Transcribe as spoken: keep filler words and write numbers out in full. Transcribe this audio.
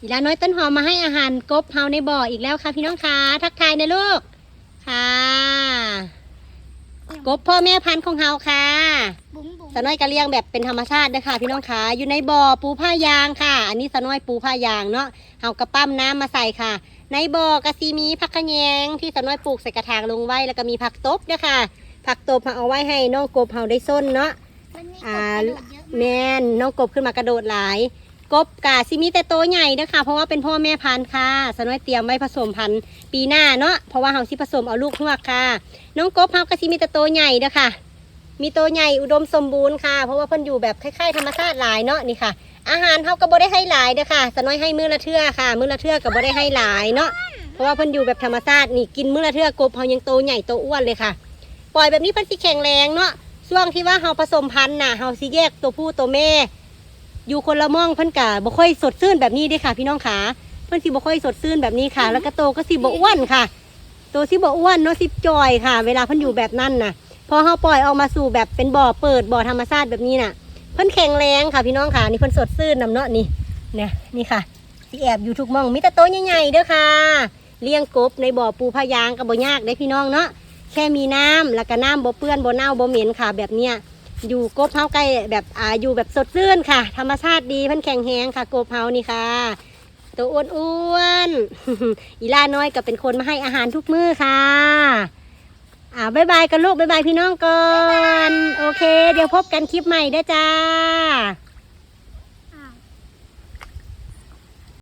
อีหลาน้อยต้นหอมมาให้อาหารกบเฮาในบ่ออีกแล้วค่ะพี่น้องคะ ทักทายนะลูก ค่ะ กบพ่อแม่พันธุ์ของเฮาค่ะ บุ๋งบุ๋ง สาวน้อยก็เลี้ยงแบบเป็นธรรมชาติเด้อค่ะพี่น้องคะ อยู่ในบ่อปูผ้ายางค่ะ อันนี้สาวน้อยปูผ้ายางเนาะ เฮาก็ปั๊มน้ำมาใส่ค่ะ ในบ่อกะสิมีผักขะแยงที่สาวน้อยปลูกใส่กระถางลงไว้ แล้วก็มีผักตบเด้อค่ะ ผักตบมาเอาไว้ให้น้องกบเฮาได้ส้นเนาะ มันมีก อ่า บกระโดดเยอะมาก แม่นน้องกบขึ้นมากระโดดหลาย กบกะสิมีแต่โตใหญ่เด้อค่ะ เพราะว่าเป็นพ่อแม่พันธุ์ค่ะ สาวน้อยเตรียมไว้ผสมพันธุ์ปีหน้าเนาะ เพราะว่าเฮาสิผสมเอาลูกฮวกค่ะ น้องกบเฮากะสิมีแต่โตใหญ่เด้อค่ะ มีโตใหญ่อุดมสมบูรณ์ค่ะ เพราะว่าเพิ่นอยู่แบบคล้ายๆธรรมชาติหลายเนาะ นี่ค่ะ อาหารเฮาก็บ่ได้ให้หลายเด้อค่ะ สาวน้อยให้มื้อละเทื่อค่ะ มื้อละเทื่อก็บ่ได้ให้หลายเนาะ เพราะว่าเพิ่นอยู่แบบธรรมชาติ นี่กินมื้อละเทื่อกบเฮายังโตใหญ่โตอ้วนเลยค่ะ ปล่อยแบบนี้เพิ่นสิแข็งแรงเนาะ ช่วงที่ว่าเฮาผสมพันธุ์น่ะ เฮาสิแยกตัวผู้ตัวแม่ อยู่คนละหม่อง เพิ่นกะบ่ค่อยสดชื่นแบบนี้เด้ค่ะพี่น้องค่ะ เพิ่นสิบ่ค่อยสดชื่นแบบนี้ค่ะ แล้วก็โตก็สิบ่อ้วนค่ะ โตสิบ่อ้วนเนาะ สิจ่อยค่ะ เวลาเพิ่นอยู่แบบนั้นน่ะ พอเฮาปล่อยออกมาสู่แบบเป็นบ่อเปิด บ่อธรรมชาติแบบนี้น่ะ เพิ่นแข็งแรงค่ะพี่น้องค่ะ นี่เพิ่นสดชื่นนำเนาะ นี่ เนี่ย นี่ค่ะ สิแอบอยู่ทุกหม่อง มีแต่โตใหญ่ๆเด้อค่ะ เลี้ยงกบในบ่อปูผ้ายางก็บ่ยากเด้พี่น้องเนาะ แค่มีน้ำ แล้วก็น้ำบ่เปื้อน บ่เน่า บ่เหม็นค่ะ แบบเนี้ย อยู่กบเฮาใกล้แบบ อ่า อยู่แบบสดชื่นค่ะ ธรรมชาติดี เพิ่นแข็งแรงค่ะ กบเฮานี่ค่ะ ตัวอ้วนๆ อีหลาน้อยก็เป็นคนมาให้อาหารทุกมื้อค่ะ อ่า บ๊ายบายกันลูก บ๊ายบายพี่น้องก่อน โอเค เดี๋ยวพบกันคลิปใหม่เด้อจ้า